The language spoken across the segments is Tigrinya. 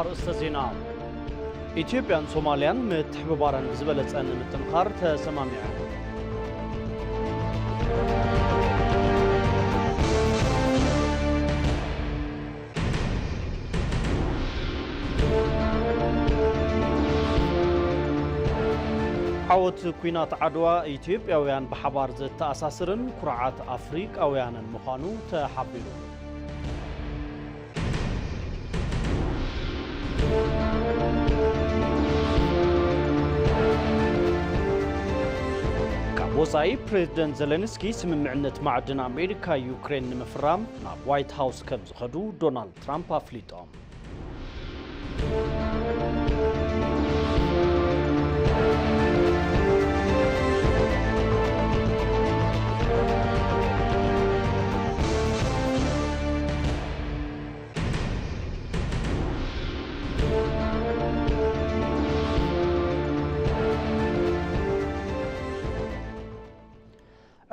ኣርእስተ ዜና። ኢትዮጵያን ሶማልያን ምትሕብባረን ብዝበለጸ ንምጥንኻር ተሰማሚዐን። ዓወት ኲናት ዓድዋ ኢትዮጵያውያን ብሓባር ዘተኣሳስርን ኩርዓት ኣፍሪቃውያንን ምዃኑ ተሓቢሩ። ካብ ወጻኢ፣ ፕሬዝደንት ዘለንስኪ ስምምዕነት ማዕድን ኣሜሪካ ዩክሬን ንምፍራም ናብ ዋይት ሃውስ ከም ዝኸዱ ዶናልድ ትራምፕ ኣፍሊጦም።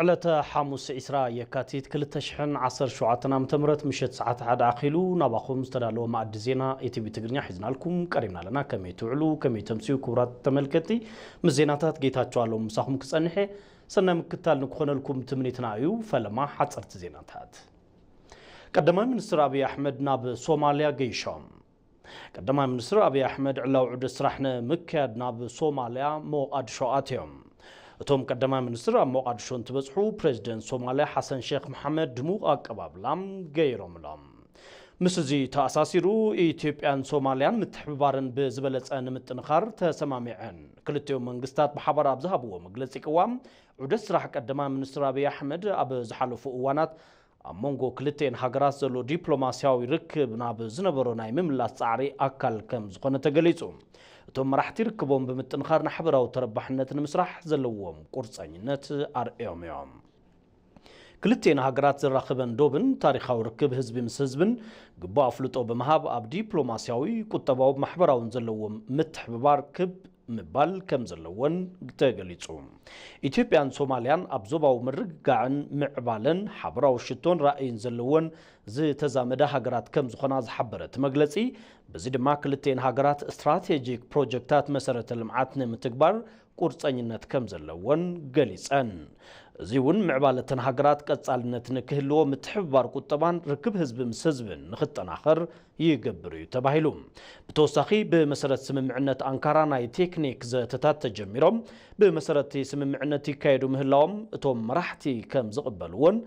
ዕለተ ሓሙስ ዕስራ የካቲት ክልተ ሽሕን ዓሰርተ ሸውዓተን ዓመተ ምህረት ምሸት ሰዓት ሓደ ኣኺሉ ናባኹም ዝተዳለወ መኣዲ ዜና ኢቲቪ ትግርኛ ሒዝናልኩም ቀሪብና ኣለና። ከመይ ትውዕሉ? ከመይ ተምስዩ? ክቡራት ተመልከትቲ፣ ምስ ዜናታት ጌታቸው ኣለሙ ምሳኹም ክጸንሕ እየ። ሰናይ ምክትታል ንክኾነልኩም ትምኒትና እዩ። ፈለማ ሓጸርቲ ዜናታት። ቀዳማይ ሚኒስትር ኣብይ ኣሕመድ ናብ ሶማልያ ገይሾም። ቀዳማይ ሚኒስትር ኣብይ ኣሕመድ ዕላዊ ዑደት ስራሕ ንምክያድ ናብ ሶማልያ ሞቓድሾ ኣትዮም። እቶም ቀዳማይ ሚኒስትር ኣብ ሞቓድሾ እንትበጽሑ፣ ፕሬዝደንት ሶማልያ ሓሰን ሼክ መሓመድ ድሙቕ ኣቀባብላ ገይሮምሎም። ምስ እዚ ተኣሳሲሩ፣ ኢትዮጵያን ሶማልያን ምትሕብባረን ብዝበለጸ ንምጥንኻር ተሰማሚዐን። ክልቲኦም መንግስታት ብሓባር ኣብ ዝሃብዎ መግለጺ ቅዋም፣ ዑደት ስራሕ ቀዳማይ ሚኒስትር ኣብይ ኣሕመድ ኣብ ዝሓለፉ እዋናት ኣብ መንጎ ክልቲኤን ሃገራት ዘሎ ዲፕሎማስያዊ ርክብ ናብ ዝነበሮ ናይ ምምላስ ጻዕሪ ኣካል ከም ዝኾነ ተገሊጹ። እቶም መራሕቲ ርክቦም ብምጥንኻር ንሓበራዊ ተረባሕነት ንምስራሕ ዘለዎም ቁርጸኝነት ኣርእዮም እዮም። ክልቲኤን ሃገራት ዘራኽበን ዶብን ታሪኻዊ ርክብ ህዝቢ ምስ ህዝብን ግቡእ ኣፍልጦ ብምሃብ ኣብ ዲፕሎማስያዊ፣ ቁጠባዊ፣ ማሕበራውን ዘለዎም ምትሕብባር ክብ ምባል ከም ዘለወን ተገሊጹ። ኢትዮጵያን ሶማልያን ኣብ ዞባዊ ምርግጋዕን ምዕባለን ሓበራዊ ሽቶን ራእይን ዘለወን ዝተዛመደ ሃገራት ከም ዝኾና ዝሓበረ እቲ መግለጺ፣ በዚ ድማ ክልቲኤን ሃገራት ስትራቴጂክ ፕሮጀክታት መሰረተ ልምዓት ንምትግባር ቁርጸኝነት ከም ዘለወን ገሊጸን። እዚ እውን ምዕባለ እተን ሃገራት ቀጻልነት ንክህልዎ ምትሕብባር ቁጠባን ርክብ ህዝቢ ምስ ህዝብን ንክጠናኸር ይገብር እዩ ተባሂሉ። ብተወሳኺ ብመሰረት ስምምዕነት ኣንካራ ናይ ቴክኒክ ዘተታት ተጀሚሮም። ብመሰረት እቲ ስምምዕነት ይካየዱ ምህላዎም እቶም መራሕቲ ከም ዝቕበልዎን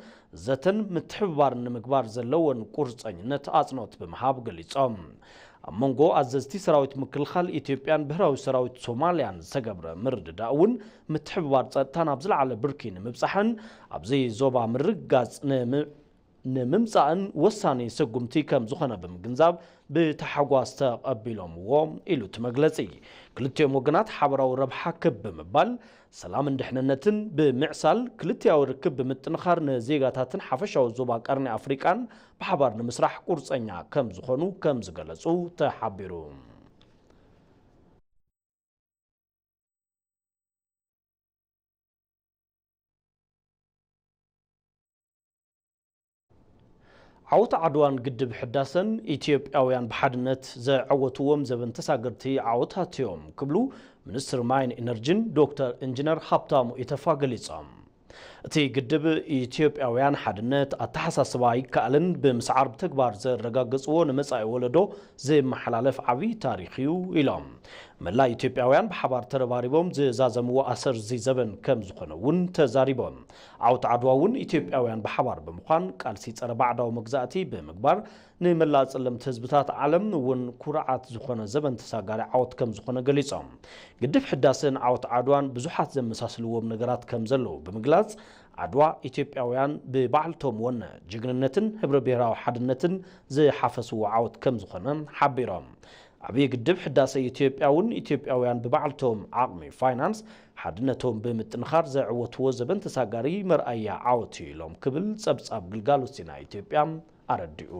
ዘተን ምትሕብባር ንምግባር ዘለወን ቁርጸኝነት ኣጽንኦት ብምሃብ ገሊጾም። ኣብ መንጎ ኣዘዝቲ ሰራዊት ምክልኻል ኢትዮጵያን ብሄራዊ ሰራዊት ሶማልያን ዝተገብረ ምርድዳእ እውን ምትሕብባር ጸጥታ ናብ ዝለዓለ ብርኪ ንምብጻሕን ኣብዚ ዞባ ምርግጋጽ ንምምጻእን ወሳኒ ስጉምቲ ከም ዝኾነ ብምግንዛብ ብታሕጓስ ተቐቢሎምዎ ኢሉ እቲ መግለጺ። ክልቲኦም ወገናት ሓበራዊ ረብሓ ክብ ብምባል ሰላምን ድሕንነትን ብምዕሳል ክልቲኣዊ ርክብ ብምጥንኻር ንዜጋታትን ሓፈሻዊ ዞባ ቀርኒ ኣፍሪቃን ብሓባር ንምስራሕ ቁርጸኛ ከም ዝኾኑ ከም ዝገለጹ ተሓቢሩ። ዓወት ዓድዋን ግድብ ሕዳሰን ኢትዮጵያውያን ብሓድነት ዘዐወትዎም ዘበን ተሳገርቲ ዓወታት እዮም ክብሉ ሚኒስትር ማይን ኢነርጂን ዶክተር ኢንጂነር ሃብታሙ ኢተፋ ገሊጾም። እቲ ግድብ ኢትዮጵያውያን ሓድነት፣ ኣተሓሳስባ ይከኣልን ብምስዓር ብተግባር ዘረጋገጽዎ ንመጻኢ ወለዶ ዘመሓላለፍ ዓብዪ ታሪኽ እዩ ኢሎም። መላእ ኢትዮጵያውያን ብሓባር ተረባሪቦም ዝዛዘምዎ ኣሰር እዚ ዘበን ከም ዝኾነ እውን ተዛሪቦም። ዓወት ዓድዋ እውን ኢትዮጵያውያን ብሓባር ብምዃን ቃልሲ ጸረ ባዕዳዊ መግዛእቲ ብምግባር ንመላእ ጸለምቲ ህዝብታት ዓለም እውን ኩርዓት ዝኾነ ዘበን ተሳጋሪ ዓወት ከም ዝኾነ ገሊጾም። ግድብ ሕዳሰን ዓወት ዓድዋን ብዙሓት ዘመሳስልዎም ነገራት ከም ዘለዉ ብምግላጽ፣ ዓድዋ ኢትዮጵያውያን ብባዕልቶም ወነ፣ ጅግንነትን ህብረ ብሔራዊ ሓድነትን ዝሓፈስዎ ዓወት ከም ዝኾነ ሓቢሮም። ዓብዪ ግድብ ሕዳሰ ኢትዮጵያ እውን ኢትዮጵያውያን ብባዕልቶም ዓቕሚ ፋይናንስ ሓድነቶም ብምጥንኻር ዘዕወትዎ ዘበን ተሳጋሪ መርኣያ ዓወት እዩ ኢሎም ክብል ጸብጻብ ግልጋሎት ዜና ኢትዮጵያ ኣረዲኡ።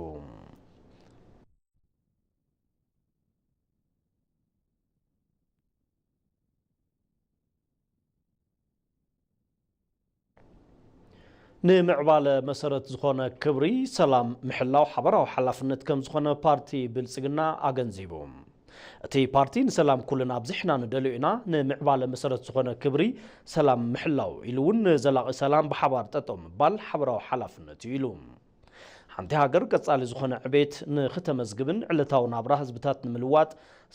ንምዕባለ መሰረት ዝኾነ ክብሪ ሰላም ምሕላው ሓበራዊ ሓላፍነት ከም ዝኾነ ፓርቲ ብልጽግና ኣገንዚቡ። እቲ ፓርቲ ንሰላም ኩልና ኣብዚሕና ንደልዮ ኢና፣ ንምዕባለ መሰረት ዝኾነ ክብሪ ሰላም ምሕላው ኢሉ እውን ንዘላቒ ሰላም ብሓባር ጠጠው ምባል ሓበራዊ ሓላፍነት እዩ ኢሉ። ሓንቲ ሃገር ቀጻሊ ዝኾነ ዕቤት ንኽተመዝግብን ዕለታዊ ናብራ ህዝብታት ንምልዋጥ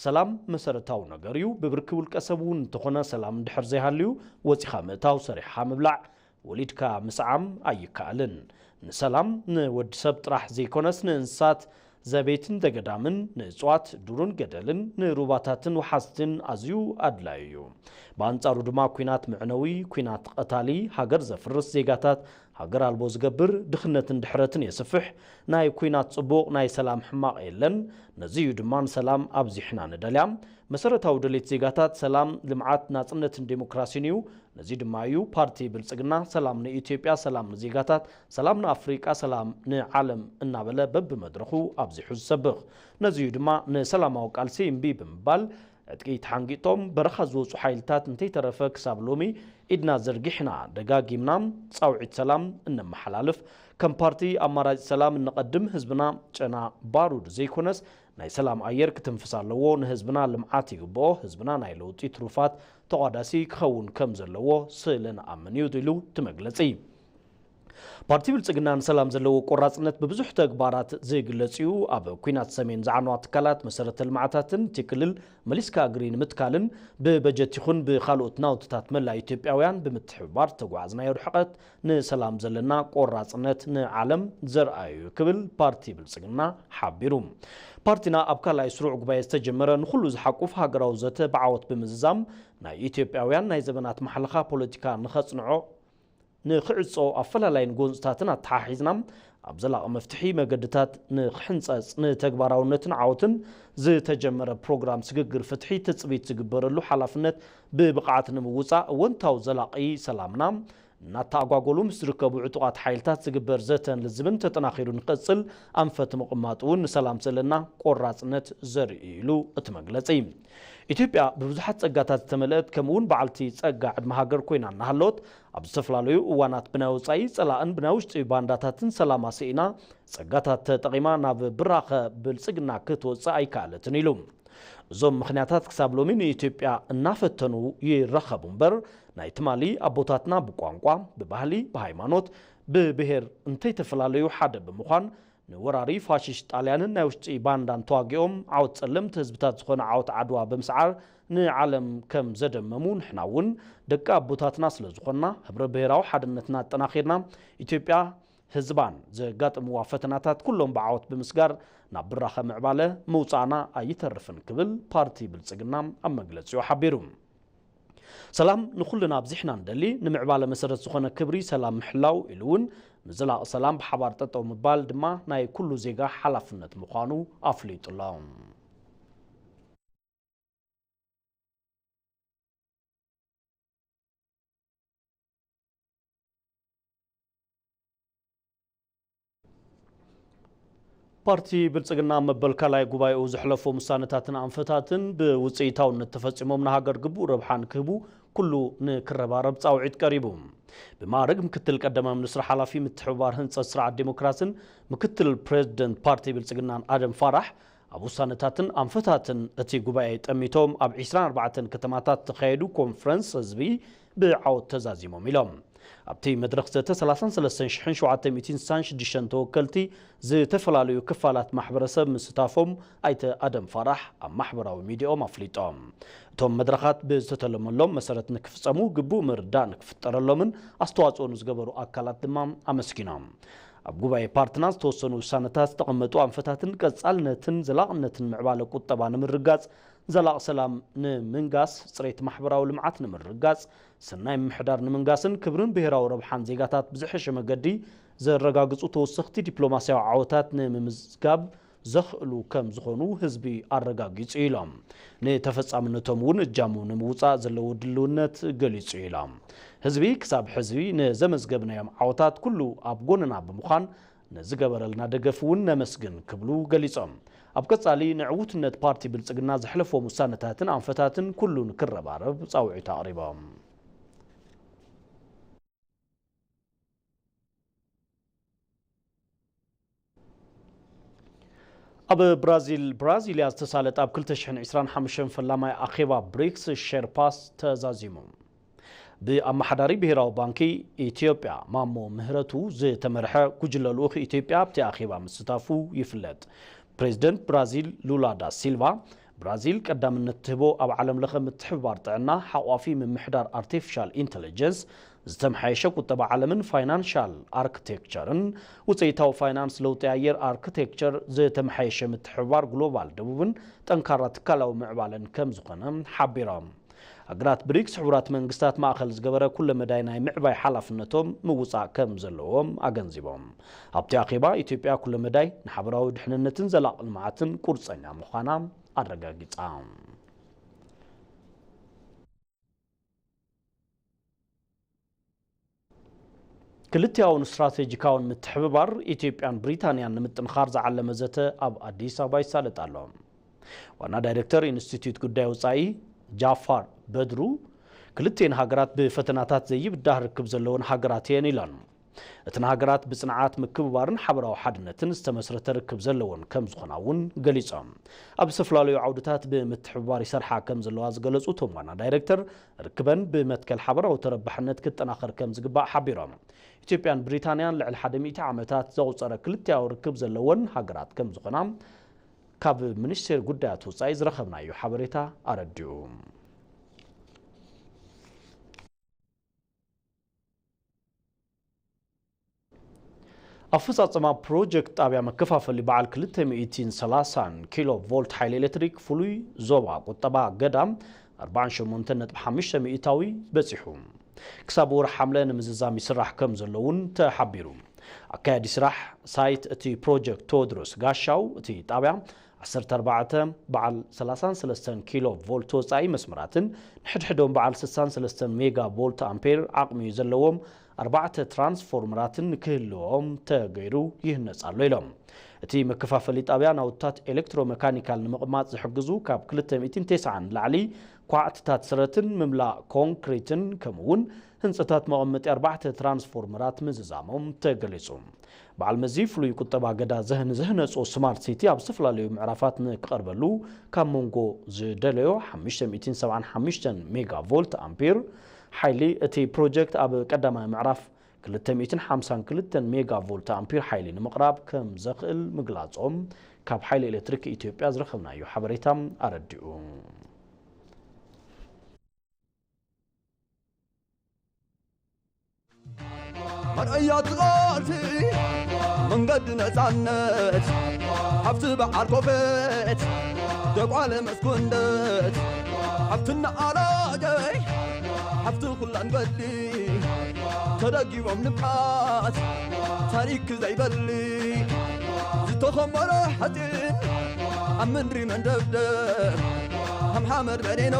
ሰላም መሰረታዊ ነገር እዩ። ብብርኪ ውልቀ ሰብ እውን እንተኾነ ሰላም እንድሕር ዘይሃልዩ ወጺኻ ምእታው፣ ሰሪሕኻ ምብላዕ፣ ወሊድካ ምስዓም ኣይከኣልን። ንሰላም ንወዲ ሰብ ጥራሕ ዘይኮነስ ንእንስሳት ዘቤትን ዘገዳምን፣ ንእጽዋት፣ ዱርን ገደልን፣ ንሩባታትን ወሓዝትን ኣዝዩ ኣድላዩ እዩ። ብኣንጻሩ ድማ ኲናት መዕነዊ፣ ኲናት ቀታሊ፣ ሃገር ዘፍርስ፣ ዜጋታት ሃገር ኣልቦ ዝገብር፣ ድኽነትን ድሕረትን የስፍሕ። ናይ ኲናት ጽቡቕ፣ ናይ ሰላም ሕማቕ የለን። ነዚ እዩ ድማ ንሰላም ኣብዚሕና ንደልያ። መሰረታዊ ድሌት ዜጋታት ሰላም፣ ልምዓት፣ ናጽነትን ዴሞክራሲን እዩ። ነዚ ድማ እዩ ፓርቲ ብልጽግና ሰላም ንኢትዮጵያ፣ ሰላም ንዜጋታት፣ ሰላም ንኣፍሪቃ፣ ሰላም ንዓለም እናበለ በብመድረኹ ኣብዚሑ ዝሰብኽ። ነዚ እዩ ድማ ንሰላማዊ ቃልሲ እምቢ ብምባል ዕጥቂ ተሓንጊጦም በረኻ ዝወጹ ሓይልታት እንተይተረፈ ክሳብ ሎሚ ኢድና ዘርጊሕና ደጋጊምና ጻውዒት ሰላም እነመሓላልፍ። ከም ፓርቲ ኣማራጺ ሰላም እነቐድም፣ ህዝብና ጨና ባሩድ ዘይኮነስ ናይ ሰላም ኣየር ክትንፍስ ኣለዎ። ንህዝብና ልምዓት ይግብኦ። ህዝብና ናይ ለውጢ ትሩፋት ተቋዳሲ ክኸውን ከም ዘለዎ ስለ ንኣምን እዩ ኢሉ እቲ መግለጺ። ፓርቲ ብልጽግና ንሰላም ዘለዎ ቆራጽነት ብብዙሕ ተግባራት ዝግለጽ እዩ። ኣብ ኲናት ሰሜን ዝዓነዋ ትካላት፣ መሰረተ ልምዓታትን እቲ ክልል መሊስካ እግሪ ንምትካልን ብበጀት ይኹን ብኻልኦት ናውትታት መላእ ኢትዮጵያውያን ብምትሕብባር ዝተጓዓዝናዮ ርሕቀት ንሰላም ዘለና ቆራጽነት ንዓለም ዘርኣዩ እዩ ክብል ፓርቲ ብልጽግና ሓቢሩ። ፓርቲና ኣብ ካልኣይ ስሩዕ ጉባኤ ዝተጀመረ ንኹሉ ዝሓቁፍ ሃገራዊ ዘተ ብዓወት ብምዝዛም ናይ ኢትዮጵያውያን ናይ ዘመናት ማሕለኻ ፖለቲካ ንኸጽንዖ ንኽዕጾ ኣፈላላይን ጎንጽታትን ኣተሓሒዝና ኣብ ዘላቒ መፍትሒ መገድታት ንኽሕንጸጽ ንተግባራውነትን ዓወትን ዝተጀመረ ፕሮግራም ስግግር ፍትሒ ትጽቢት ዝግበረሉ ሓላፍነት ብብቕዓት ንምውጻእ እወንታዊ ዘላቒ ሰላምና እናተኣጓጎሉ ምስ ዝርከቡ ዕጡቓት ሓይልታት ዝግበር ዘተን ልዝብን ተጠናኺሩ ንክቕጽል ኣንፈት ምቕማጥ እውን ንሰላም ዘለና ቆራጽነት ዘርኢ እዩ ኢሉ እቲ መግለጺ። ኢትዮጵያ ብብዙሓት ጸጋታት ዝተመልአት ከምኡ እውን በዓልቲ ጸጋ ዕድመ ሃገር ኮይና እናሃለወት ኣብ ዝተፈላለዩ እዋናት ብናይ ወጻኢ ጸላእን ብናይ ውሽጢ ባንዳታትን ሰላማ ስኢና ጸጋታት ተጠቒማ ናብ ብራኸ ብልጽግና ክትወጽእ ኣይከኣለትን ኢሉ። እዞም ምኽንያታት ክሳብ ሎሚ ንኢትዮጵያ እናፈተኑ ይረኸቡ እምበር ናይ ትማሊ ኣቦታትና ብቋንቋ፣ ብባህሊ፣ ብሃይማኖት፣ ብብሄር እንተይተፈላለዩ ሓደ ብምዃን ንወራሪ ፋሽስት ጣልያንን ናይ ውሽጢ ባንዳን ተዋጊኦም ዓወት ጸለምቲ ህዝብታት ዝኾነ ዓወት ዓድዋ ብምስዓር ንዓለም ከም ዘደመሙ ንሕና እውን ደቂ ኣቦታትና ስለ ዝኾንና ህብረ ብሄራዊ ሓድነትና ኣጠናኺርና ኢትዮጵያ ህዝባን ዘጋጥምዋ ፈተናታት ኩሎም ብዓወት ብምስጋር ናብ ብራኸ ምዕባለ ምውጻእና ኣይተርፍን ክብል ፓርቲ ብልጽግና ኣብ መግለጺኡ ሓቢሩ። ሰላም ንኹልና ኣብዚሕና ንደሊ፣ ንምዕባለ መሰረት ዝኾነ ክብሪ ሰላም ምሕላው ኢሉ እውን ንዘላቒ ሰላም ብሓባር ጠጠው ምባል ድማ ናይ ኩሉ ዜጋ ሓላፍነት ምዃኑ ኣፍሊጡ ኣሎ። ፓርቲ ብልጽግና መበል ካልኣይ ጉባኤኡ ዘሕለፎም ውሳነታትን ኣንፈታትን ብውጽኢታውነት ተፈጺሞም ንሃገር ግቡእ ረብሓ ንክህቡ ኩሉ ንክረባረብ ጻውዒት ቀሪቡ። ብማዕርግ ምክትል ቀዳማይ ሚኒስትር ሓላፊ ምትሕብባር ህንጸት ስርዓት ዴሞክራሲን ምክትል ፕሬዝደንት ፓርቲ ብልጽግናን ኣደም ፋራሕ ኣብ ውሳነታትን ኣንፈታትን እቲ ጉባኤ ጠሚቶም ኣብ ዒስራን ኣርባዕተን ከተማታት ዝተኻየዱ ኮንፈረንስ ህዝቢ ብዓወት ተዛዚሞም ኢሎም። ኣብቲ መድረኽ ዘተ ሰላሳን ሰለስተን ሽሕን ሸውዓተ ሚእትን ስሳን ሽዱሽተን ተወከልቲ ዝተፈላለዩ ክፋላት ማሕበረሰብ ምስታፎም ኣይተ ኣደም ፋራሕ ኣብ ማሕበራዊ ሚዲያኦም ኣፍሊጦም። እቶም መድረኻት ብዝተተለመሎም መሰረት ንክፍጸሙ ግቡእ ምርዳእ ንክፍጠረሎምን ኣስተዋጽኦ ንዝገበሩ ኣካላት ድማ ኣመስጊኖም። ኣብ ጉባኤ ፓርትና ዝተወሰኑ ውሳነታት ዝተቐመጡ ኣንፈታትን ቀጻልነትን ዘላቕነትን ምዕባለ ቁጠባ ንምርጋጽ፣ ዘላቕ ሰላም ንምንጋስ፣ ጽሬት ማሕበራዊ ልምዓት ንምርጋጽ፣ ሰናይ ምምሕዳር ንምንጋስን ክብርን ብሄራዊ ረብሓን ዜጋታት ብዝሐሸ መገዲ ዘረጋግጹ ተወሰኽቲ ዲፕሎማስያዊ ዓወታት ንምምዝጋብ ዘኽእሉ ከም ዝኾኑ ህዝቢ ኣረጋጊጹ ኢሎም። ንተፈጻምነቶም እውን እጃሙ ንምውጻእ ዘለዎ ድልውነት ገሊጹ ኢሎም። ህዝቢ ክሳብ ሕዚ ንዘመዝገብናዮም ዓወታት ኩሉ ኣብ ጎንና ብምዃን ንዝገበረልና ደገፍ እውን ነመስግን ክብሉ ገሊጾም። ኣብ ቀጻሊ ንዕውትነት ፓርቲ ብልጽግና ዘሕለፎም ውሳነታትን ኣንፈታትን ኩሉ ንክረባረብ ጻውዒት ኣቕሪቦም። ኣብ ብራዚል ብራዚልያ ዝተሳለጠ ኣብ ክልተ ሽሕን ዕስራን ሓሙሽተን ፈላማይ ኣኼባ ብሪክስ ሼርፓስ ተዛዚሙ። ብኣመሓዳሪ ብሄራዊ ባንኪ ኢትዮጵያ ማሞ ምህረቱ ዝተመርሐ ጉጅለ ልኡኽ ኢትዮጵያ ኣብቲ ኣኼባ ምስታፉ ይፍለጥ። ፕሬዚደንት ብራዚል ሉላ ዳ ሲልቫ፣ ብራዚል ቀዳምነት ትህቦ ኣብ ዓለም ለኸ ምትሕብባር ጥዕና፣ ሓቋፊ ምምሕዳር ኣርቲፊሻል ኢንተለጀንስ፣ ዝተመሓየሸ ቁጠባ ዓለምን ፋይናንሻል ኣርክቴክቸርን፣ ውፅኢታዊ ፋይናንስ ለውጢ ኣየር ኣርክቴክቸር፣ ዝተመሓየሸ ምትሕብባር ግሎባል ደቡብን ጠንካራ ትካላዊ ምዕባለን ከም ዝኾነ ሓቢሮም። ሃገራት ብሪክስ ሕቡራት መንግስታት ማእኸል ዝገበረ ኩለ መዳይ ናይ ምዕባይ ሓላፍነቶም ምውፃእ ከም ዘለዎም ኣገንዚቦም። ኣብቲ ኣኼባ ኢትዮጵያ ኩለ መዳይ ንሓበራዊ ድሕንነትን ዘላቒ ልምዓትን ቁርፀኛ ምዃና ኣረጋጊፃ። ክልቲኣውን ስትራቴጂካውን ምትሕብባር ኢትዮጵያን ብሪታንያን ንምጥንኻር ዝዓለመ ዘተ ኣብ ኣዲስ ኣበባ ይሳለጥ ኣሎ። ዋና ዳይሬክተር ኢንስቲትዩት ጉዳይ ወጻኢ ጃፋር በድሩ፣ ክልቲኤን ሃገራት ብፈተናታት ዘይብዳህ ርክብ ዘለወን ሃገራት እየን ኢለን። እተን ሃገራት ብጽንዓት ምክብባርን ሓበራዊ ሓድነትን ዝተመስረተ ርክብ ዘለወን ከም ዝኾና እውን ገሊጾም። ኣብ ዝተፈላለዩ ዓውድታት ብምትሕብባር ይሰርሓ ከም ዘለዋ ዝገለጹ እቶም ዋና ዳይሬክተር፣ ርክበን ብመትከል ሓበራዊ ተረባሕነት ክጠናኸር ከም ዝግባእ ሓቢሮም። ኢትዮጵያን ብሪታንያን ልዕሊ ሓደ ሚእቲ ዓመታት ዘቑጸረ ክልቲኣዊ ርክብ ዘለወን ሃገራት ከም ዝኾና ካብ ሚኒስቴር ጉዳያት ወጻኢ ዝረኸብናዮ ሓበሬታ ኣረዲኡ። ኣፈጻጽማ ፕሮጀክት ጣብያ መከፋፈሊ በዓል ክልተ ሚእትን ሰላሳን ኪሎ ቮልት ሓይሊ ኤሌክትሪክ ፍሉይ ዞባ ቁጠባ ገዳ ኣርባዓን ሸሞንተን ነጥቢ ሓሙሽተ ሚእታዊ በጺሑ። ክሳብ ወርሒ ሓምለ ንምዝዛም ይስራሕ ከም ዘሎ እውን ተሓቢሩ። ኣካያዲ ስራሕ ሳይት እቲ ፕሮጀክት ቴዎድሮስ ጋሻው፣ እቲ ጣብያ ዓሰርተ ኣርባዕተ በዓል ሰላሳን ሰለስተን ኪሎ ቮልት ተወጻኢ መስመራትን ንሕድሕዶም በዓል ስሳን ሰለስተን ሜጋ ቮልት ኣምፔር ዓቕሚ ዘለዎም ኣርባዕተ ትራንስፎርመራትን ክህልዎም ተገይሩ ይህነጽ ኣሎ ኢሎም። እቲ መከፋፈሊ ጣብያ ናውትታት ኤሌክትሮመካኒካል ንምቕማጥ ዝሕግዙ ካብ ክልተ ሚእትን ተስዓን ንላዕሊ ኳዕትታት ስረትን ምምላእ ኮንክሪትን ከምኡ እውን ህንጸታት መቐመጢ ኣርባዕተ ትራንስፎርመራት ምዝዛሞም ተገሊጹ። በዓል መዚ ፍሉይ ቁጠባ ገዳ ዘህን-፣ ዘህነጾ ስማርት ሲቲ ኣብ ዝተፈላለዩ ምዕራፋት ንክቐርበሉ ካብ መንጎ ዝደለዮ ሓሙሽተ ሚእትን ሰብዓን ሓሙሽተን ሜጋ ቮልት ኣምፔር ሓይሊ እቲ ፕሮጀክት ኣብ ቀዳማይ ምዕራፍ ክልተ ሚእትን ሓምሳን ክልተን ሜጋ ቮልት ኣምፒር ሓይሊ ንምቕራብ ከም ዘኽእል ምግላጾም ካብ ሓይሊ ኤሌክትሪክ ኢትዮጵያ ዝረኸብናዮ ሓበሬታ ኣረዲኡ። መርኣያ እቲ ቃልሲ መንገዲ ነፃነት፣ ሃብቲ በዓል ኮፈት፣ ደቋለ መስኮንደት፣ ሃብትና ኣላገይ፣ ሃብቲ ኩላን በሊ፣ ተደጊቦም ንብዓት፣ ታሪክ ዘይበሊ፣ ዝተኸመረ ሓፂን፣ ኣብ ምድሪ መንደብደብ፣ ከም ሓመድ በዴኖ፣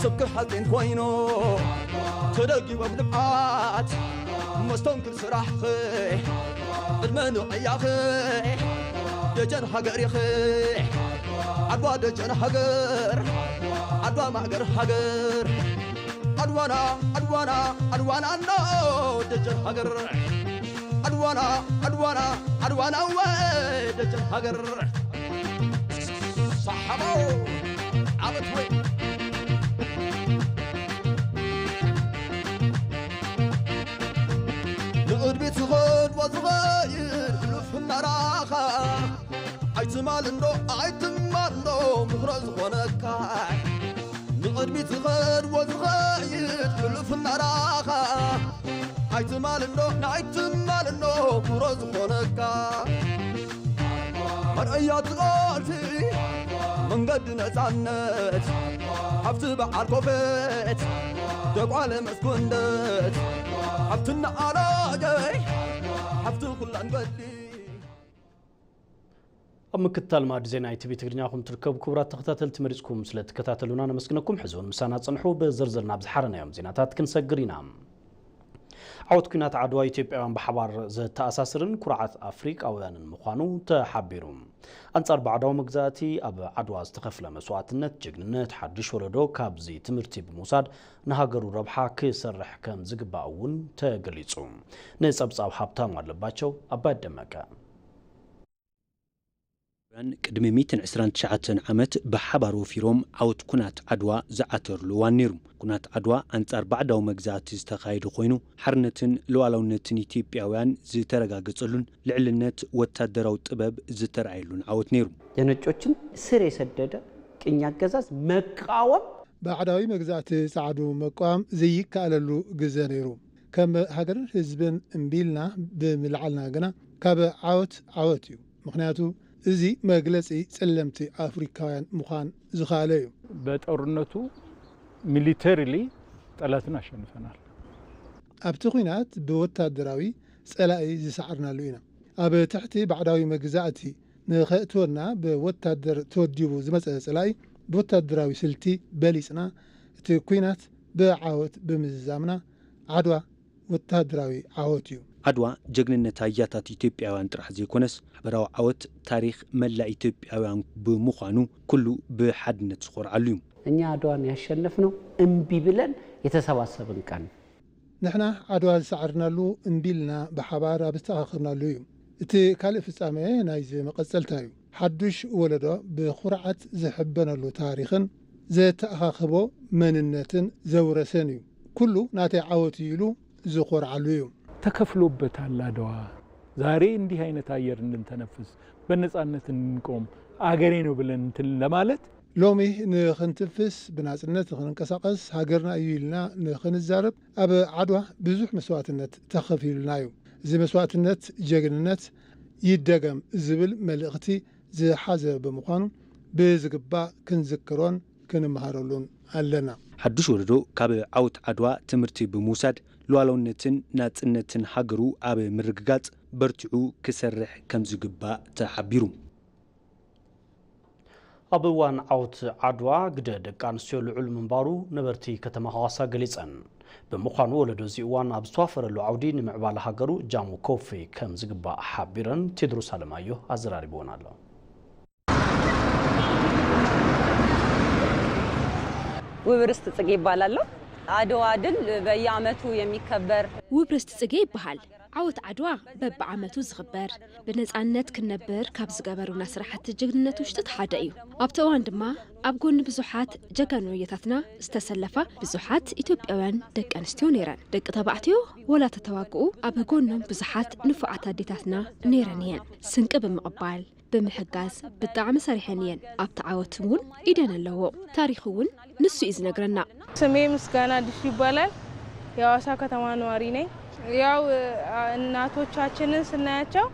ስብኪ ሓፂን ኮይኑ፣ ተደጊቦም ንብዓት፣ መስተንክር ስራሕኺ፣ ዕድመ ንቕያኺ፣ ደጀን ሃገር ኢኺ፣ ዓድዋ ደጀን ሃገር፣ ዓድዋ ማእገር ሃገር። ዓድዋና፣ ዓድዋና፣ ዓድዋና፣ ደጀን ሃገር። ዓድዋና፣ ዓድዋና፣ ዓድዋና፣ ወ ደጀን ሃገር። ሳሓባው ዓመት ወይ ንቕድሚት ዝኸድ ወዝኸይድ ሕሉፍ እናራኻ፣ ኣይትማል እንዶ፣ ኣይትማል እንዶ ምኽሮ ዝኾነካ። ንቕድሚት ዝኸድ ወዝኸይድ ሕሉፍ እናራኻ፣ ኣይትማል እንዶ፣ ንኣይትማል እንዶ ምኽሮ ዝኾነካ። መርኣያ እቲ ቃልሲ መንገዲ ነፃነት፣ ሃብቲ በዓል ኮፈት፣ ደቋለ መስኮንደት፣ ሃብትና ኣላገይ፣ ሃብቲ ኩላን በሊ። ኣብ ምክትታል ማዕዲ ዜና ኢቲቪ ትግርኛ ኹም ትርከቡ ክቡራት ተኸታተልቲ መሪጽኩም ስለ ትከታተሉና ነመስግነኩም። ሕዚ እውን ምሳና ጽንሑ። ብዝርዝር ናብ ዝሓረናዮም ዜናታት ክንሰግር ኢና። ዓወት ኲናት ዓድዋ ኢትዮጵያውያን ብሓባር ዘተኣሳስርን ኩርዓት ኣፍሪቃውያንን ምዃኑ ተሓቢሩ። ኣንጻር ባዕዳዊ መግዛእቲ ኣብ ዓድዋ ዝተኸፍለ መስዋእትነት ጅግንነት ሓድሽ ወለዶ ካብዚ ትምህርቲ ብምውሳድ ንሃገሩ ረብሓ ክሰርሕ ከም ዝግባእ እውን ተገሊጹ። ንጸብጻብ ሃብታሙ ኣለባቸው ኣባይ ደመቀ። ቅድሚ ሚእትን ዕስራን ትሽዓተን ዓመት ብሓባር ወፊሮም ዓወት ኩናት ዓድዋ ዝዓተሩሉ እዋን ነይሩ። ኩናት ዓድዋ ኣንጻር ባዕዳዊ መግዛእቲ ዝተኻየደ ኮይኑ፣ ሓርነትን ሉዓላውነትን ኢትዮጵያውያን ዝተረጋገጸሉን ልዕልነት ወታደራዊ ጥበብ ዝተረኣየሉን ዓወት ነይሩ። የነጮችን ስር የሰደደ ቅኝ አገዛዝ መቃወም። ባዕዳዊ መግዛእቲ ጻዕዱ መቃወም ዘይከኣለሉ ግዘ ነይሩ። ከም ሃገርን ህዝብን እምቢልና ብምልዓልና ግና ካብ ዓወት ዓወት እዩ። ምኽንያቱ እዚ መግለጺ ጸለምቲ ኣፍሪካውያን ምዃን ዝኸኣለ እዩ። በጦርነቱ ሚሊተሪሊ ጠላትን አሸንፈናል። ኣብቲ ኹናት ብወታደራዊ ጸላኢ ዝሰዓርናሉ ኢና። ኣብ ትሕቲ ባዕዳዊ መግዛእቲ ንኸእትወና ብወታደር ተወዲቡ ዝመጸ ጸላኢ ብወታደራዊ ስልቲ በሊጽና፣ እቲ ኲናት ብዓወት ብምዝዛምና ዓድዋ ወታደራዊ ዓወት እዩ። ዓድዋ ጀግንነት ኣያታት ኢትዮጵያውያን ጥራሕ ዘይኮነስ፣ ማሕበራዊ ዓወት ታሪኽ መላእ ኢትዮጵያውያን ብምዃኑ ኩሉ ብሓድነት ዝኾርዓሉ እዩ። እኛ ዓድዋን ያሸነፍነው እምቢ ብለን የተሰባሰብን ቀን። ንሕና ዓድዋ ዝሰዓርናሉ፣ እምቢ ኢልና ብሓባር ኣብ ዝተኣኻኸብናሉ እዩ። እቲ ካልእ ፍጻመ ናይዚ መቐጸልታ እዩ። ሓዱሽ ወለዶ ብኹርዓት ዝሕበነሉ ታሪኽን ዘተኣኻኽቦ መንነትን ዘውረሰን እዩ። ኩሉ ናተይ ዓወት እዩ ኢሉ ዝኾርዓሉ እዩ። ተከፍሎበታል አድዋ። ዛሬ እንዲህ አይነት አየር እንድንተነፍስ፣ በነጻነት እንድንቆም፣ አገሬ ነው ብለን እንትን ለማለት ሎሚ ንኽንትንፍስ፣ ብናጽነት ንኽንንቀሳቐስ፣ ሃገርና እዩ ኢልና ንኽንዛረብ ኣብ ዓድዋ ብዙሕ መስዋእትነት ተኸፊሉልና እዩ። እዚ መስዋእትነት ጀግንነት ይደገም ዝብል መልእኽቲ ዝሓዘ ብምዃኑ ብዝግባእ ክንዝክሮን ክንመሃረሉን ኣለና። ሓዱሽ ወለዶ ካብ ዓወት ዓድዋ ትምህርቲ ብምውሳድ ሉዓላውነትን ናጽነትን ሃገሩ ኣብ ምርግጋጽ በርቲዑ ክሰርሕ ከምዝግባእ ተሓቢሩ። ኣብ እዋን ዓወት ዓድዋ ግደ ደቂ ኣንስትዮ ልዑል ምንባሩ ነበርቲ ከተማ ሃዋሳ ገሊጸን። ብምዃኑ ወለዶ እዚ እዋን ኣብ ዝተዋፈረሉ ዓውዲ ንምዕባለ ሃገሩ እጃሙ ከውፊ ከም ዝግባእ ሓቢረን። ቴድሮስ ኣለማየሁ ኣዘራሪብወን ኣሎ። ውብርስት ጽጌ ይባላለሁ። አድዋ ድል በየዓመቱ የሚከበር ውብርስት ጽጌ ይበሃል። ዓወት ዓድዋ በብዓመቱ ዝኽበር፣ ብነጻነት ክንነብር ካብ ዝገበሩና ስራሕቲ ጅግንነት ውሽጢ እቲ ሓደ እዩ። ኣብቲ እዋን ድማ ኣብ ጎኒ ብዙሓት ጀጋኑ ኣያታትና ዝተሰለፋ ብዙሓት ኢትዮጵያውያን ደቂ ኣንስትዮ ነይረን። ደቂ ተባዕትዮ ወላ ተተዋግኡ ኣብ ጎኖም ብዙሓት ንፉዓት ኣዴታትና ነይረን እየን። ስንቂ ብምቕባል፣ ብምሕጋዝ ብጣዕሚ ሰሪሐን እየን። ኣብቲ ዓወት እውን ኢደን ኣለዎ። ታሪኽ እውን ንሱ እዩ ዝነግረና። ስሜ ምስጋና አዲሱ ይባላል። የሐዋሳ ከተማ ነዋሪ ነኝ። ያው እናቶቻችንን ስናያቸው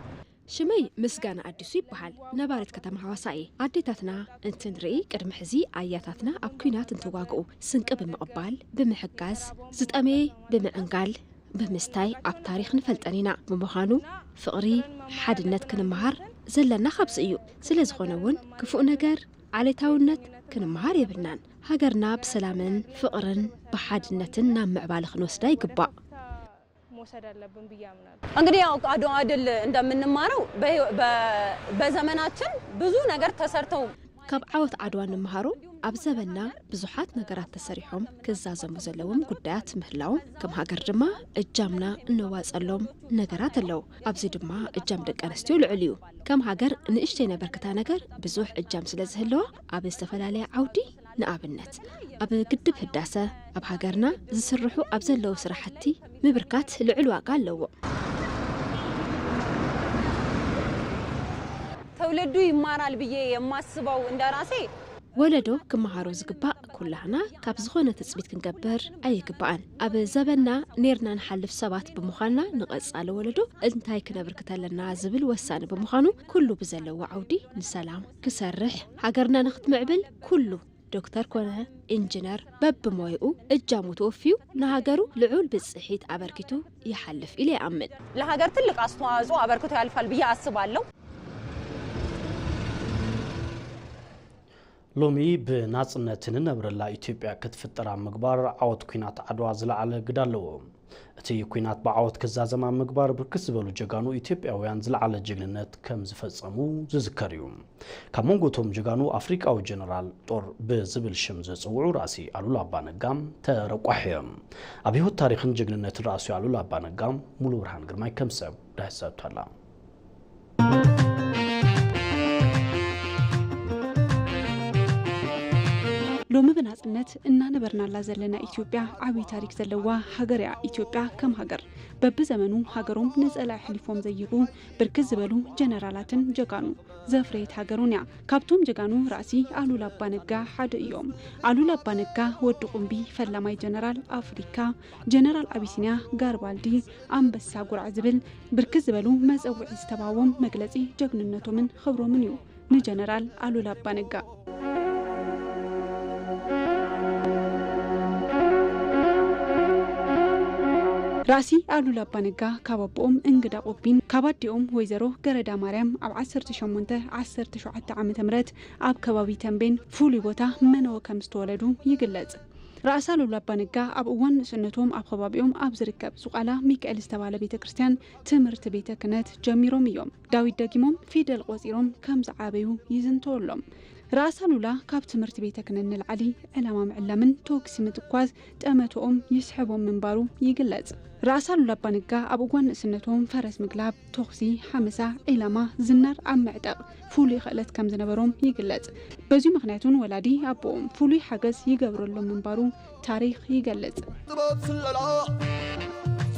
ሽመይ ምስጋና ኣዲሱ ይበሃል። ነባሪት ከተማ ሓዋሳ እየ። ኣዴታትና እንትንርኢ ቅድሚ ሕዚ ኣያታትና ኣብ ኲናት እንትዋግኡ ስንቂ ብምቕባል፣ ብምሕጋዝ፣ ዝጠመየ ብምዕንጋል፣ ብምስታይ ኣብ ታሪኽ ንፈልጠን ኢና። ብምዃኑ ፍቕሪ፣ ሓድነት ክንመሃር ዘለና ካብዚ እዩ። ስለ ዝኾነ እውን ክፉእ ነገር፣ ዓሌታውነት ክንመሃር የብልናን። ሃገርና ብሰላምን ፍቕርን ብሓድነትን ናብ ምዕባለ ክንወስዳ ይግባእ። መውሰድ አለብን ብዬ አምናለሁ። እንግዲህ ያው አድዋ ድል እንደምንማረው በ- በ- በዘመናችን ብዙ ነገር ተሰርተው ካብ ዓወት ዓድዋ እንመሃሮ ኣብ ዘበንና ብዙሓት ነገራት ተሰሪሖም ክዛዘሙ ዘለዎም ጉዳያት ምህላዎም ከም ሃገር ድማ እጃምና እነዋፀሎም ነገራት ኣለዉ። ኣብዚ ድማ እጃም ደቂ ኣንስትዮ ልዑል እዩ። ከም ሃገር ንእሽተይ ነበርክታ ነገር ብዙሕ እጃም ስለ ዝህልዋ ኣብ ዝተፈላለየ ዓውዲ ንኣብነት ኣብ ግድብ ህዳሰ ኣብ ሃገርና ዝስርሑ ኣብ ዘለዉ ስራሕቲ ምብርካት ልዑል ዋጋ ኣለዎ። ትውልዱ ይማራል ብዬ የማስበው እንደራሴ ወለዶ ክመሃሮ ዝግባእ ኩላህና ካብ ዝኾነ ትፅቢት ክንገብር ኣይግባእን። ኣብ ዘበንና ኔርና ንሓልፍ ሰባት ብምዃንና ንቐፃሊ ወለዶ እንታይ ክነብርክት ኣለና ዝብል ወሳኒ ብምዃኑ ኩሉ ብዘለዎ ዓውዲ ንሰላም ክሰርሕ ሃገርና ንክትምዕብል ኩሉ ዶክተር ኮነ ኢንጂነር በብሞይኡ እጃሙ ተወፍዩ ንሃገሩ ልዑል ብፅሒት ኣበርኪቱ ይሓልፍ ኢለ ይኣምን። ለሀገር ትልቅ አስተዋጽኦ አበርክቶ ያልፋል ብዬ አስባለሁ። ሎሚ ብናጽነት ንነብረላ ኢትዮጵያ ክትፍጠር ኣብ ምግባር ዓወት ኲናት ዓድዋ ዝለዓለ ግደ ኣለዎ። እቲ ኲናት ብዓወት ክዛዘም ኣብ ምግባር ብርክት ዝበሉ ጀጋኑ ኢትዮጵያውያን ዝለዓለ ጅግንነት ከም ዝፈጸሙ ዝዝከር እዩ። ካብ መንጎ እቶም ጀጋኑ ኣፍሪቃዊ ጀነራል ጦር ብዝብል ሽም ዝጽውዑ ራእሲ ኣሉላ ኣባነጋ ተረቋሒ እዮም። ኣብ ህይወት ታሪኽን ጅግንነትን ራእሲ ኣሉላ ኣባነጋ ሙሉ ብርሃን ግርማይ ከም ሰብ ዳህሰብ ኣላ። ሎሚ ብናጽነት እናነበርናላ ዘለና ኢትዮጵያ ዓብዪ ታሪክ ዘለዋ ሃገር እያ። ኢትዮጵያ ከም ሃገር በብዘመኑ ሃገሮም ንጸላኢ ኣሕሊፎም ዘይህቡ ብርክት ዝበሉ ጀነራላትን ጀጋኑ ዘፍረየት ሃገሩን እያ። ካብቶም ጀጋኑ ራእሲ ኣሉላ ኣባነጋ ሓደ እዮም። ኣሉላ ኣባነጋ ወዲ ቁምቢ፣ ፈላማይ ጀነራል ኣፍሪካ፣ ጀነራል ኣቢሲንያ ጋሪባልዲ፣ ኣንበሳ ጉራዕ ዝብል ብርክት ዝበሉ መጸውዒ ዝተባህዎም መግለጺ ጀግንነቶምን ክብሮምን እዩ። ንጀነራል ኣሉላ ኣባነጋ። ራእሲ ኣሉላ ኣባነጋ ካብ ኣቦኦም እንግዳ ቆቢን ካብ ኣዲኦም ወይዘሮ ገረዳ ማርያም ኣብ ዓሰርተ ሸሞንተ ዓሰርተ ሸውዓተ ዓመተ ምህረት ኣብ ከባቢ ተምቤን ፍሉይ ቦታ መነወ ከም ዝተወለዱ ይግለጽ። ራእሲ ኣሉላ ኣባነጋ ኣብ እዋን ንእስነቶም ኣብ ከባቢኦም ኣብ ዝርከብ ዙቃላ ሚካኤል ዝተባህለ ቤተ ክርስቲያን ትምህርቲ ቤተ ክህነት ጀሚሮም እዮም። ዳዊት ደጊሞም ፊደል ቆጺሮም ከም ዝዓበዩ ይዝንተወሎም። ራእሲ ኣሉላ ካብ ትምህርቲ ቤተ ክህነት ንላዕሊ ዕላማ ምዕላምን ተኩሲ ምትኳስ ጠመትኦም ይስሕቦም ምንባሩ ይግለጽ። ራእሲ ኣሉላ ኣባነጋ ኣብ እዋን ንእስነቶም ፈረስ ምግላብ፣ ተኹሲ፣ ሓመሳ፣ ዒላማ፣ ዝናር ኣብ ምዕጠቕ ፍሉይ ክእለት ከም ዝነበሮም ይግለጽ። በዚ ምኽንያት እውን ወላዲ ኣቦኦም ፍሉይ ሓገዝ ይገብረሎም ምንባሩ ታሪኽ ይገልጽ። ጥበብ ስለላ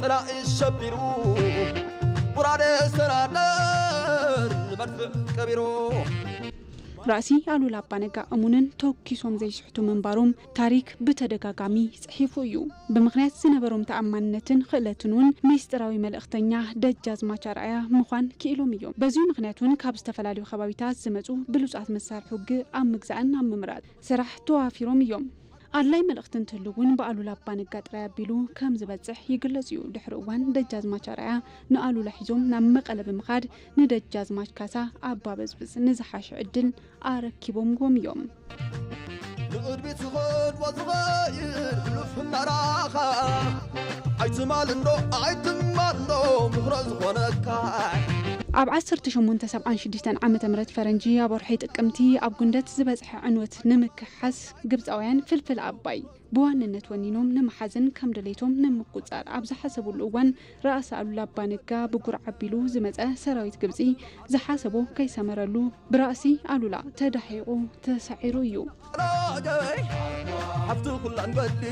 ጸላኢ ሸቢሩ፣ ጎራዴ ሰናደር ንመድፍዕ ቀቢሩ። ራእሲ ኣሉላ ኣባነጋ እሙንን ተኪሶም ዘይስሕቱ ምንባሮም ታሪክ ብተደጋጋሚ ጽሒፉ እዩ። ብምኽንያት ዝነበሮም ተኣማንነትን ክእለትን እውን ሚስጥራዊ መልእኽተኛ ደጃዝማች ኣርኣያ ምዃን ክኢሎም እዮም። በዚ ምኽንያት እውን ካብ ዝተፈላለዩ ከባቢታት ዝመጹ ብሉጻት መሳርሒ ውግእ ኣብ ምግዛእን ኣብ ምምራጽ ስራሕ ተዋፊሮም እዮም። ኣድላይ መልእኽቲ እንትህሉ እውን ብኣሉላ ኣባነጋ ጥራይ ኣቢሉ ከም ዝበጽሕ ይግለጽ እዩ። ድሕሪ እዋን ደጃዝማች ኣርኣያ ንኣሉላ ሒዞም ናብ መቐለ ብምኻድ ንደጃዝማች ካሳ ኣባበዝብዝ ንዝሓሸ ዕድል ኣረኪቦምዎም እዮም። ንቕድሚት ዝኸድዎ ዝኸይድ ሕሉፍ መራኻ ኣይትማል እንዶ ኣይትማል እንዶ ምኽሮ ዝኾነካ። ኣብ ዓሰርተ ሸሞንተ ሰብዓን ሽዱሽተን ዓመተ ምህረት ፈረንጂ ኣብ ወርሒ ጥቅምቲ ኣብ ጉንደት ዝበጽሐ ዕንወት ንምክሓስ ግብጻውያን ፍልፍል ኣባይ ብዋንነት ወኒኖም ንምሓዝን ከም ድሌቶም ንምቁጻር ኣብ ዝሓሰብሉ እዋን ራእሲ ኣሉላ ኣባነጋ ብጉር ዓቢሉ ዝመጸ ሰራዊት ግብጺ ዝሓሰቦ ከይሰመረሉ ብራእሲ ኣሉላ ተዳሒቑ ተሳዒሩ እዩ። ሓፍቲ ኩላን በሊ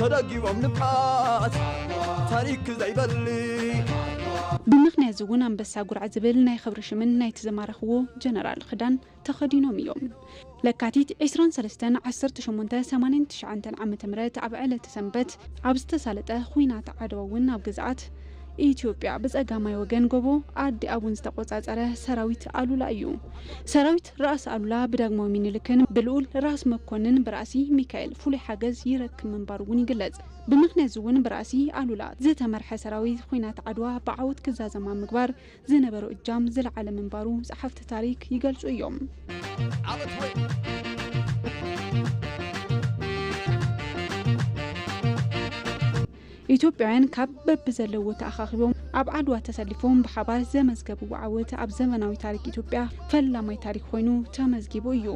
ተደጊቦም ንብዓት ታሪክ ዘይበሊ። ብምኽንያት እዚ እውን ኣንበሳ ጉራዕ ዝብል ናይ ክብሪ ሽምን ናይቲ ዝማረኽዎ ጀነራል ክዳን ተኸዲኖም እዮም። ለካቲት ዕስራን ሰለስተን ዓሰርተ ሸሞንተ ሰማንያን ትሽዓተን ዓመተ ምህረት ኣብ ዕለተ ሰንበት ኣብ ዝተሳለጠ ኹናት ዓድዋ እውን ኣብ ግዝኣት ኢትዮጵያ ብጸጋማይ ወገን ጎቦ ኣዲ ኣቡን ዝተቆጻጸረ ሰራዊት ኣሉላ እዩ። ሰራዊት ራእሲ ኣሉላ ብዳግማዊ ሚኒልክን ብልኡል ራስ መኮንን ብራእሲ ሚካኤል ፍሉይ ሓገዝ ይረክብ ምንባሩ እውን ይግለጽ። ብምኽንያት እዚ እውን ብራእሲ ኣሉላ ዝተመርሐ ሰራዊት ኹናት ዓድዋ ብዓወት ክዛዘም ኣብ ምግባር ዝነበሮ እጃም ዝለዓለ ምንባሩ ጸሓፍቲ ታሪክ ይገልጹ እዮም። ዓወት ወይ ኢትዮጵያውያን ካብ በብዘለዎ ተኣኻኺቦም ኣብ ዓድዋ ተሰሊፎም ብሓባር ዘመዝገብዎ ዓወት ኣብ ዘመናዊ ታሪክ ኢትዮጵያ ፈላማይ ታሪክ ኮይኑ ተመዝጊቡ እዩ።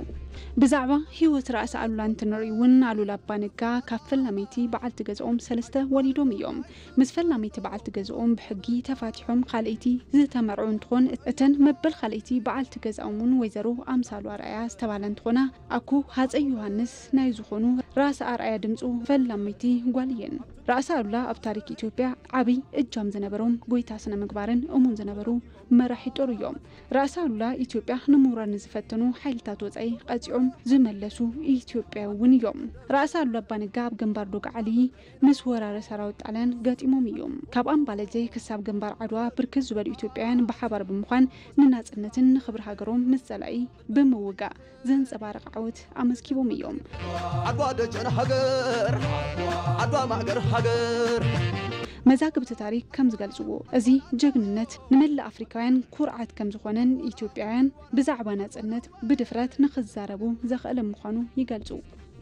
ብዛዕባ ህይወት ራእሲ ኣሉላ እንትንርኢ እውን ኣሉላ ኣባነጋ ካብ ፈላመይቲ በዓልቲ ገዝኦም ሰለስተ ወሊዶም እዮም። ምስ ፈላመይቲ በዓልቲ ገዝኦም ብሕጊ ተፋቲሖም ካልኣይቲ ዝተመርዑ እንትኾን እተን መበል ካልኣይቲ በዓልቲ ገዝኦም እውን ወይዘሮ ኣምሳሉ ኣርኣያ ዝተባህላ እንትኾና ኣኩ ሃፀይ ዮሃንስ ናይ ዝኾኑ ራእሲ ኣርኣያ ድምፁ ፈላመይቲ ጓል እየን። ራእሲ ኣሉላ ኣብ ታሪክ ኢትዮጵያ ዓብይ እጃም ዝነበሮም ጎይታ ስነ ምግባርን እሙን ዝነበሩ መራሒ ጦር እዮም። ራእሲ ኣሉላ ኢትዮጵያ ንምውራር ንዝፈተኑ ሓይልታት ወጻኢ ቀጺዖም ዝመለሱ ኢትዮጵያዊ እውን እዮም። ራእሲ ኣሉላ ኣባነጋ ኣብ ግንባር ዶግዓሊ ምስ ወራሪ ሰራዊት ጣልያን ገጢሞም እዮም። ካብ ኣምባለጀ ክሳብ ግንባር ዓድዋ ብርክት ዝበሉ ኢትዮጵያውያን ብሓባር ብምዃን ንናጽነትን ንኽብሪ ሃገሮም ምስ ጸላኢ ብምውጋእ ዘንጸባርቕ ዓወት ኣመዝጊቦም እዮም። ዓድዋ ደጀን ሃገር፣ ዓድዋ ማእገር ሃገር። መዛግብቲ ታሪክ ከም ዝገልጽዎ፣ እዚ ጀግንነት ንመላእ ኣፍሪካውያን ኩርዓት ከም ዝኾነን ኢትዮጵያውያን ብዛዕባ ናጽነት ብድፍረት ንኽዛረቡ ዘኽእለ ምዃኑ ይገልጹ።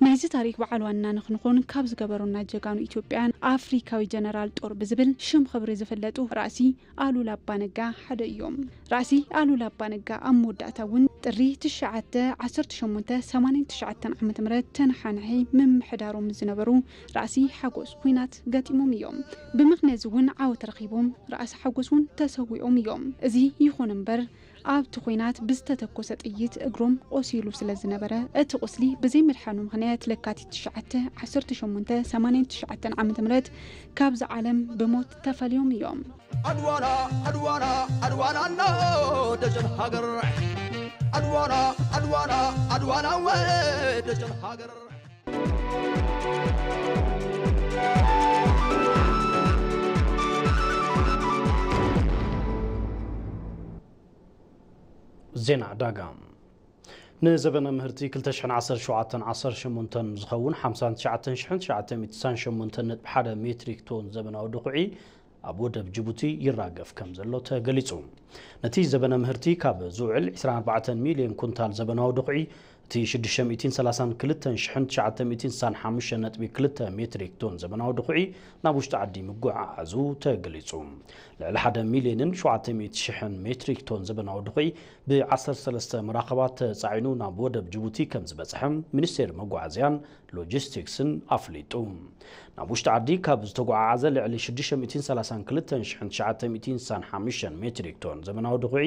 ናይዚ ታሪክ በዓል ዋና ንኽንኾን ካብ ዝገበሩና ጀጋኑ ኢትዮጵያውያን ኣፍሪካዊ ጀነራል ጦር ብዝብል ሽም ክብሪ ዝፍለጡ ራእሲ ኣሉላ ኣባነጋ ሓደ እዮም። ራእሲ ኣሉላ ኣባነጋ ኣብ መወዳእታ እውን ጥሪ ትሽዓተ ዓሰርተ ሸሞንተ ሰማንያን ትሽዓተን ዓመተ ምህረት ተነሓናሒ ምምሕዳሮም ዝነበሩ ራእሲ ሓጎስ ኲናት ገጢሞም እዮም። ብምኽንያት እዚ እውን ዓወት ረኺቦም ራእሲ ሓጎስ እውን ተሰዊኦም እዮም። እዚ ይኹን እምበር ኣብቲ ኲናት ብዝተተኮሰ ጥይት እግሮም ቆሲሉ ስለ ዝነበረ፣ እቲ ቁስሊ ብዘይምድሓኑ ምኽንያት ለካቲት ትሽዓተ ዓሰርተ ሸሞንተ ሰማንያን ትሽዓተን ዓመተ ምህረት ካብዚ ዓለም ብሞት ተፈልዮም እዮም። ኣድዋና ኣድዋና ኣድዋና እና ደጀን ሃገር ኣድዋና ኣድዋና ኣድዋና ወ ደጀን ሃገር። ዜና ዕዳጋ። ንዘበነ ምህርቲ ክልተ ሽሕን ዓሰርተ ሸውዓተን ዓሰርተ ሸሞንተን ዝኸውን ሓምሳን ትሽዓተን ሽሕን ትሽዓተ ሚእትን ስሳን ሸሞንተን ነጥቢ ሓደ ሜትሪክ ቶን ዘበናዊ ድኹዒ ኣብ ወደብ ጅቡቲ ይራገፍ ከም ዘሎ ተገሊጹ። ነቲ ዘበነ ምህርቲ ካብ ዝውዕል ዕስራን ኣርባዕተን ሚልዮን ኩንታል ዘበናዊ ድኹዒ፣ እቲ ሽዱሽተ ሚእትን ሰላሳን ክልተን ሽሕን ትሽዓተ ሚእትን ስሳን ሓሙሽተን ነጥቢ ክልተ ሜትሪክ ቶን ዘበናዊ ድኹዒ ናብ ውሽጢ ዓዲ ምጉዕዓዙ ተገሊጹ። ልዕሊ ሓደ ሚልዮንን ሸውዓተ ሚእቲ ሽሕን ሜትሪክ ቶን ዘበናዊ ድኹዒ ብ ዓሰርተ ሰለስተ መራኸባት ተጻዒኑ ናብ ወደብ ጅቡቲ ከም ዝበጽሐ ሚኒስቴር መጓዓዝያን ሎጂስቲክስን ኣፍሊጡ። ናብ ውሽጢ ዓዲ ካብ ዝተጓዓዓዘ ልዕሊ ሽዱሽተ ሚእትን ሰላሳን ክልተን ሽሕን ትሽዓተ ሚእትን ስሳን ሓሙሽተን ሜትሪክ ቶን ዘበናዊ ድኹዒ፣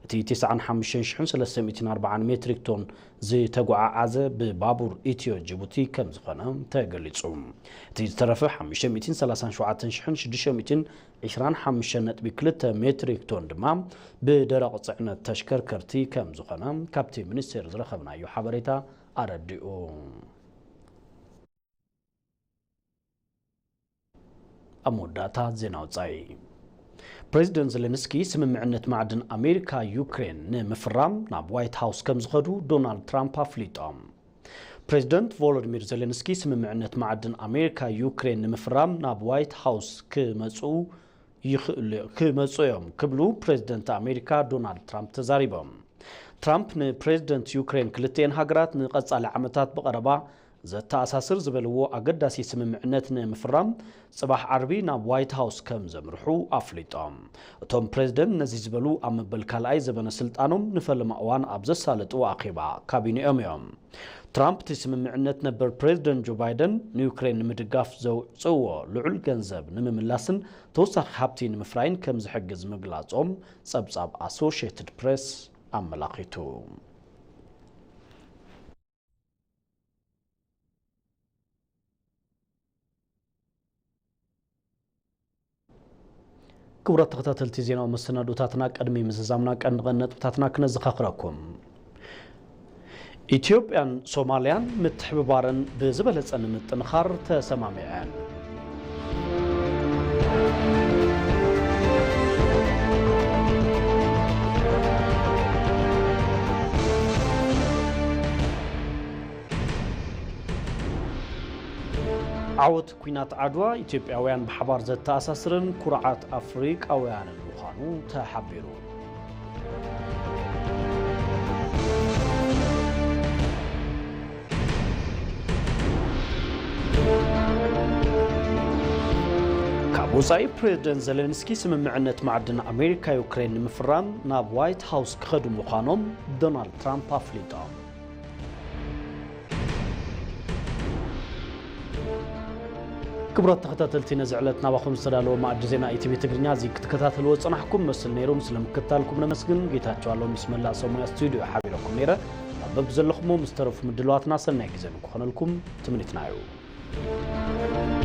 እቲ ተስዓን ሓሙሽተን ሽሕን ሰለስተ ሚእትን ኣርባዓን ሜትሪክ ቶን ዝተጓዓዓዘ ብባቡር ኢትዮ ጅቡቲ ከም ዝኾነ ተገሊጹ። እቲ ዝተረፈ ሓሙሽተ ሚእትን ሰላሳን ሸውዓተን ሽሕን ሽዱሽተ ሚእትን ዕስራን ሓሙሽተን ነጥቢ ክልተ ሜትሪክ ቶን ድማ ብደረቕ ጽዕነት ተሽከርከርቲ ከም ዝኾነ ካብቲ ሚኒስቴር ዝረኸብናዮ ሓበሬታ ኣረዲኡ። ኣብ መወዳእታ ዜና ወጻኢ። ፕሬዚደንት ዜሌንስኪ ስምምዕነት ማዕድን ኣሜሪካ ዩክሬን ንምፍራም ናብ ዋይት ሃውስ ከም ዝኸዱ ዶናልድ ትራምፕ ኣፍሊጦም። ፕሬዚደንት ቮሎዲሚር ዜሌንስኪ ስምምዕነት ማዕድን ኣሜሪካ ዩክሬን ንምፍራም ናብ ዋይት ሃውስ ክመጹ ይኽእሉ፣ ክመጹ እዮም ክብሉ ፕሬዚደንት ኣሜሪካ ዶናልድ ትራምፕ ተዛሪቦም። ትራምፕ ንፕሬዚደንት ዩክሬን ክልቲኤን ሃገራት ንቐጻሊ ዓመታት ብቐረባ ዘተኣሳስር ዝበልዎ ኣገዳሲ ስምምዕነት ንምፍራም ጽባሕ ዓርቢ ናብ ዋይት ሃውስ ከም ዘምርሑ ኣፍሊጦም። እቶም ፕሬዚደንት ነዚ ዝበሉ ኣብ መበል ካልኣይ ዘበነ ስልጣኖም ንፈለማ እዋን ኣብ ዘሳለጥዎ ኣኼባ ካቢኔኦም እዮም። ትራምፕ እቲ ስምምዕነት ነበር ፕሬዚደንት ጆ ባይደን ንዩክሬን ንምድጋፍ ዘውጽእዎ ልዑል ገንዘብ ንምምላስን ተወሳኺ ሃብቲ ንምፍራይን ከም ዝሕግዝ ምግላጾም ጸብጻብ ኣሶሽየትድ ፕሬስ ኣመላኺቱ። ክቡራት ተኸታተልቲ ዜናዊ መሰናዶታትና፣ ቅድሚ ምዝዛምና ቀንዲ ቀንዲ ነጥብታትና ክነዘኻኽረኩም። ኢትዮጵያን ሶማልያን ምትሕብባረን ብዝበለጸ ንምጥንኻር ተሰማሚዐን። ዓወት ኲናት ዓድዋ ኢትዮጵያውያን ብሓባር ዘተኣሳስርን ኩርዓት ኣፍሪቃውያንን ምዃኑ ተሓቢሩ። ካብ ወጻኢ፣ ፕሬዚደንት ዜሌንስኪ ስምምዕነት ማዕድን ኣሜሪካ ዩክሬን ንምፍራም ናብ ዋይት ሃውስ ክኸዱ ምዃኖም ዶናልድ ትራምፕ ኣፍሊጦም። ክቡራት ተኸታተልቲ፣ ነዚ ዕለት ናባኹም ዝተዳለወ መኣዲ ዜና ኢቲቪ ትግርኛ እዚ ክትከታተልዎ ዝጸናሕኩም መስል ነይሩ። ስለ ምክትታልኩም ነመስግን። ጌታቸው ኣለሙ ምስ መላእ ሰብ ሞያ ስቱዲዮ ሓቢረኩም ነይረ። ኣብ በብዘለኹሞ ምስ ተረፉ ምድላዋትና ሰናይ ግዜ ንክኾነልኩም ትምኒትና እዩ።